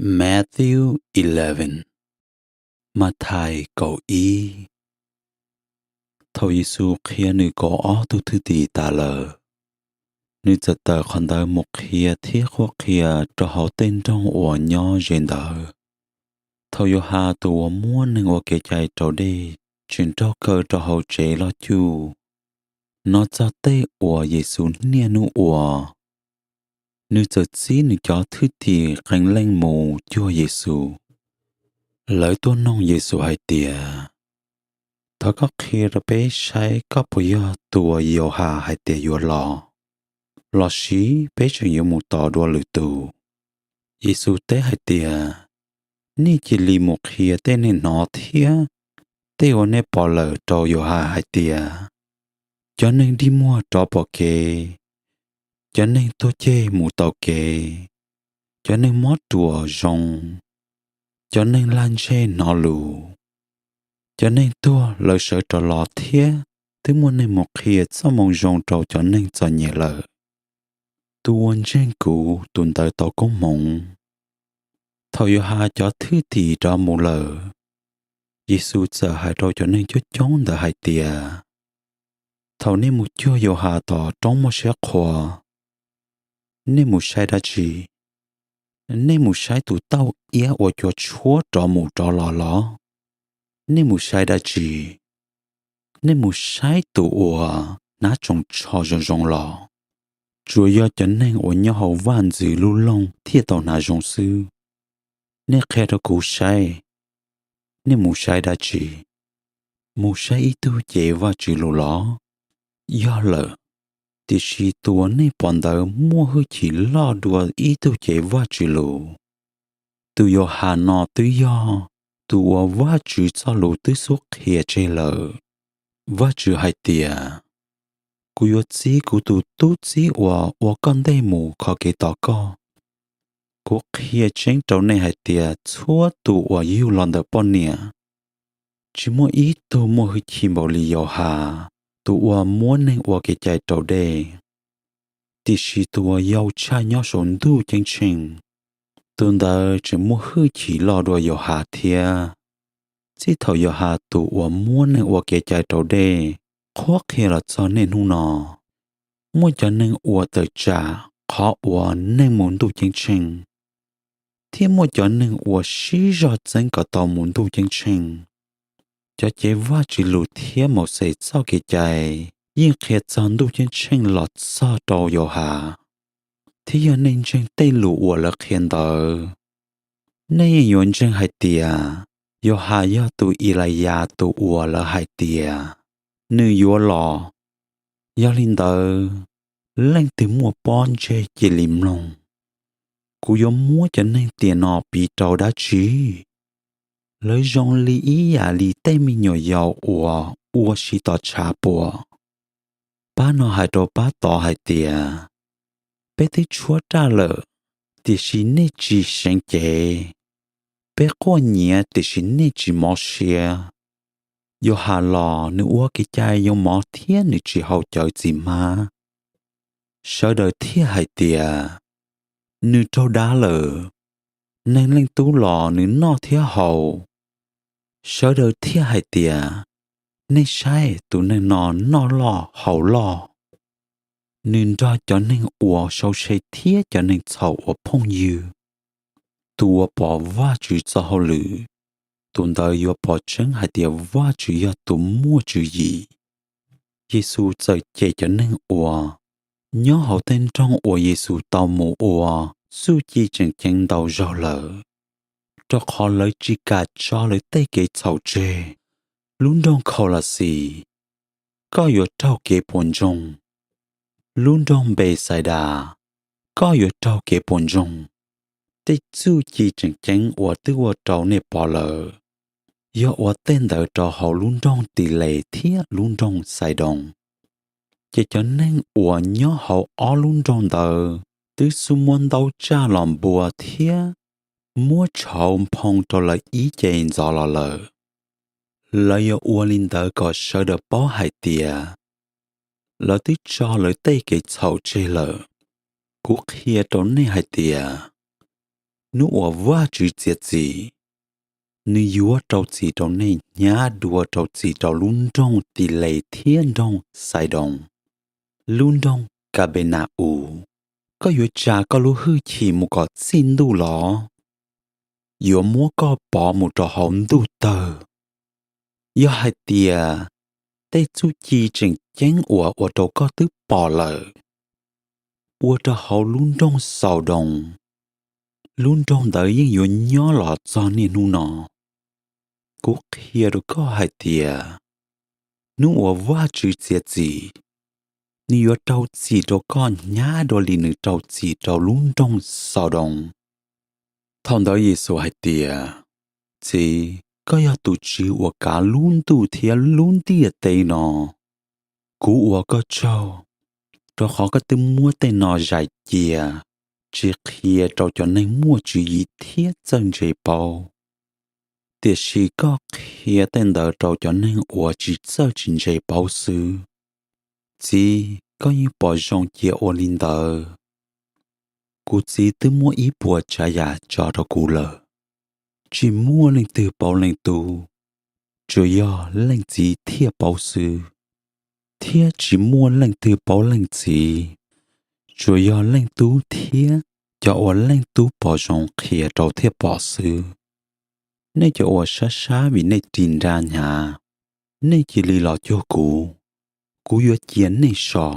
Matthew eleven, Mathais kaum ib. Thaum Yexus qhia nws kaum ob tug thwj tim tas lawm, nws txawm tawm qhov ntawd mus qhia thiab qhuab qhia rau hauv tej nroog uas nyob ze ntawd. Thaum Yauhas tus uas muab neeg ua kev cai raus dej tseem nrog kaw rau hauv tsev loj cuj, hnov txog tej uas Yexus niaj hnub ua, nws txawm txib nws cov thwj tim qee leej mus cuag Yexus. Lawv tuaj noog Yexus hais tias, Thov koj qhia rau peb saib koj puas yog tus uas Yauhas hais tias yuav los, lossis peb tseem yuav mus tos dua lwm tus? Yexus teb hais tias, Nej cia li mus qhia tej nej hnov thiab tej uas nej pom lawm rau Yauhas hais tias, cov neeg dig muag rov pom kev, cov neeg tuag ceg mus taus kev, cov neeg mob ruas zoo, cov neeg lag ntseg hnov lus, cov neeg tuag lawv sawv rov los thiab twb muaj neeg mus qhia txoj moo zoo rau cov neeg txom nyem lawm. Tus uas ntseeg kuv, tus ntawd tau koob hmoov. Thaum Yauhas cov thwj tim rov mus lawm, Yexus txawm hais rau cov neeg coob coob ntawd hais tias, Thaum nej mus cuag Yauhas tom roob muaj siab qhua, nej mus saib dab tsi? Nej mus saib tus tauj iab uas cua tshuab rov mus rov los los? Nej mus saib dab tsi? Nej mus saib tus uas hnav tsoos tsho zoo zoo los? Tsuas yog cov neeg uas nyob hauv vaj ntxwv lub loog thiaj tau hnav zoo xwb. Nej qhia rau kuv saib, nej mus saib dab tsi? Mus saib ib tug cev Vajtswv lus los? Yog lawm, tiam sis tus uas nej pom ntawd muaj hwj chim loj dua ib tug cev Vajtswv lus. Tus Yauhas no twb yog tus uas Vajtswv txoj lus twb xub qhia tseg lawm. Vajtswv hais tias, Kuv yuav txib kuv tus tub txib uas ua koj ntej mus qhov kev tos koj. Kuv qhia tseeb rau nej hais tias txhua tus uas yug los ntawm poj niam, tsis muaj ib tug muaj hwj chim npaum li Yauhas tus uas muab neeg ua kev cai raus dej. Tiam sis tus uas yau tshaj nyob saum ntuj ceeb tsheej, tus ntawd tseem muaj hwj chim loj dua Yauhas thiab. Txij thaum Yauhas tus uas muab neeg ua kev cai raus dej qhuab qhia los txog niaj hnub no, muaj cov neeg ua tawm tsam qhov uas neeg mus ntuj ceeb tsheej, thiab muaj cov neeg uas sib zog txeeb kom tau mus ntuj ceeb tsheej. Cov cev Vajtswv lus thiab Mauxes txoj kev cai yeej qhia txog ntuj ceeb tsheej los txog rau Yauhas, thiab yog nej ntseeg tej lus uas lawv qhia ntawd, nej yeej yuav ntseeg hais tias Yauhas yog tus Elaiyas tus uas lawv hais tias nws yuav los. Yog li ntawd, leej twg muaj pob ntseg cia li mloog. Kuv yuav muab cov neeg tiam no piv rau dab tsi? Lawv zoo li ib yam li tej me nyuam yaus uas ua si tos tshav puam. Pab no hais rau pab tod hais tias, peb twb tshuab raj lawm, tiam sis nej tsis seev cev. Peb quaj nyiav, tiam sis nej tsis mob siab. Yauhas los, nws ua kev cai yoo mov thiab nws tsis haus cawv txiv hmab. Sawv daws thiaj hais tias, nws raug dav lawm. Neeg Leej Tub los, nws noj thiab haus. Sawv daws thiaj hais tias, nej saib, tus neeg no noj loj haus loj. Nws nrog cov neeg uas sau se thiab cov neeg txhaum ua phooj ywg. Tus uas pom Vajtswv txoj hauj lwm, tus ntawd yuav pom tseeb hais tias Vajtswv yog tus muaj tswv yim. Yexus txawm cem cov neeg uas nyob hauv tej nroog uas Yexus tau mus ua txuj ci tseem ceeb ntau zaug lawm, rau qhov lawv tsis kam tso lawv tej kev txhaum tseg. Lub nroog Khaulas Xis, koj yuav raug kev puas ntsoog. Lub nroog Npexais Das, koj yuav raug kev puas ntsoog. Tej txuj ci tseem ceeb uas twb ua rau nej pom lawm, yog ua tej ntawd rau hauv lub nroog Tis Les thiab lub nroog Xais Doos, ces cov neeg uas nyob hauv ob lub nroog ntawd twb xub muab ntaub tsaj los npua thiab muab tshauv nphoo rau lawv ib ce ntxov los lawm. Lawv yuav ua li ntawd kom sawv daws paub hais tias lawv twb tso lawv tej kev txhaum tseg lawm. Kuv qhia rau nej hais tias, Hnub uas Vajtswv txiav txim, nws yuav rau txim rau nej hnyav dua rau txim rau lub nroog Tiles thiab nroog Xaidoos, lub nroog Kapenaus. Koj yuav tsa koj lub hwj chim mus kom txij ntuj los? Yuav muab koj pov mus rau hauv ntuj tawg? Yog hais tias tej txuj ci tseem ceeb uas ua rau koj twb pom lawm, ua rau hauv lub nroog Xaudoos, lub nroog ntawd yeej yuav nyob los txog niaj hnub no. Kuv qhia rau koj hais tias, hnub uas Vajtswv txiav txim, nws yuav rau txim rau koj hnyav dua li nws rau txim rau lub nroog Xaudoos. Thaum ntawd Yexus hais tias, Txiv, koj yog tus Tswv uas kav lub ntuj thiab lub ntiaj teb no. Kuv ua koj tsaug, rau qhov koj twb muab tej no zais cia, tsis qhia rau cov neeg muaj tswv yim thiab txawj ntse paub, tiam sis koj qhia tej ntawd rau cov neeg uas tsis txawj tsis ntse paub xwb. Txiv, koj yeej pom zoo cia ua li ntawd. Kuv Txiv twb muab ib puas tsav yam tso rau kuv lawm. Tsis muaj leej twg paub Leej Tub, tsuas yog Leej Txiv thiaj paub xwb. Thiab tsis muaj leej twg paub Leej Txiv, tsuas yog Leej Tub thiab cov uas Leej Tub pom zoo qhia rau thiaj pom xwb. Nej cov uas sab sab vim nej ris nra hnyav, nej cia li los cuag kuv, kuv yuav cia nej so.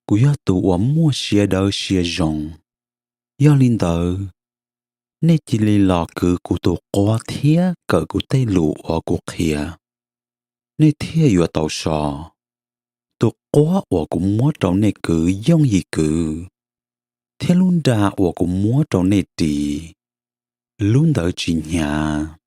Kuv yog tus uas muaj siab dawb siab zoo. Yog li ntawd, nej cia li los kwv kuv tus quab thiab kawm kuv tej lus uas kuv qhia, nej thiaj yuav tau so. Tus quab uas kuv muab rau nej kwv yooj yim kwv, thiab lub nra uas kuv muab rau nej ris, lub ntawd tsis hnyav.